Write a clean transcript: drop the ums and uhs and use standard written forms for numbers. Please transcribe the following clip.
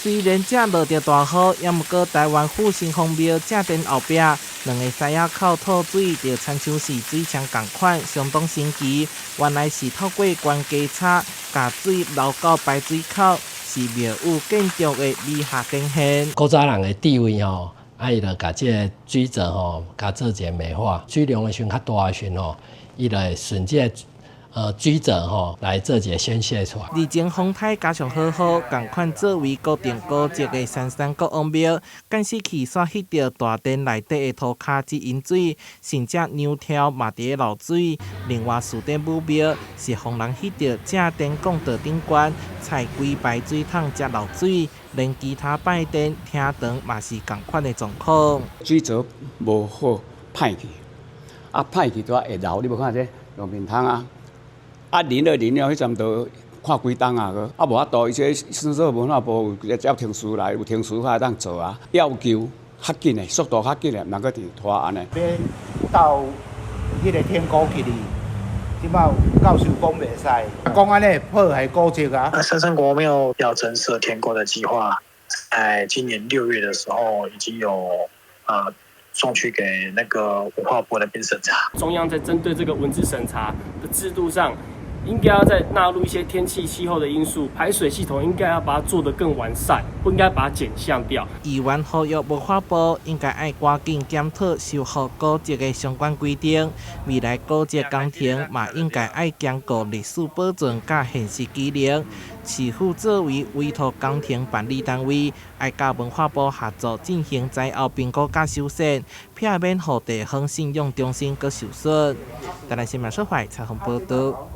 雖然才落著大雨，也毋過臺灣復興方廟正殿後壁兩个獅仔口吐水，就親像是水槍仝款，相當神奇。原來是透過懸架叉，共水流到排水口，是廟宇建築的美學展現。古早人的智慧吼，啊，伊就共這个水槽吼，共做一个美化。水量的時陣較大的時陣吼，伊就會順這個水槽吼來做一个宣洩出來。而前風颱加上豪雨，仝款作為國定古蹟的三山國王廟，監視器煞翕著大殿內底的塗跤積淹水，甚至梁柱嘛佇咧漏水。另外，士典母廟是予人翕著正殿講道頂懸，菜規排水桶才漏水，連其他拜殿廳堂嘛是仝款的狀況。水槽無好歹去，啊歹去都會漏，你無看這路面窗啊？啊淋了淋了，彼陣都看幾冬啊，閣啊無法度，伊這算說文化部有接停事來，有停事才會當做啊。要求較緊的，速度較緊的，毋通閣佇拖按呢。欲到彼个天宮去哩，這擺教授講袂使，講按呢破壞古蹟啊。那三山國王廟要增設天宮的計劃，在今年6月的時候已經有送去給那個文化部那邊審查。中央在針對這個文資審查的制度上，應該要再納入一些天氣氣候的因素，排水系統應該要把它做得更完善，不應該把它減項掉。議員呼籲文化部應該愛趕緊檢討修復古蹟的相關規定，未來古蹟工程嘛應該愛兼顧歷史保存佮現實機能。市府作為委託工程辦理單位，愛佮文化部合作進行災後評估佮修繕，避免予地方信仰中心閣受損。台南新聞小懷採訪報導。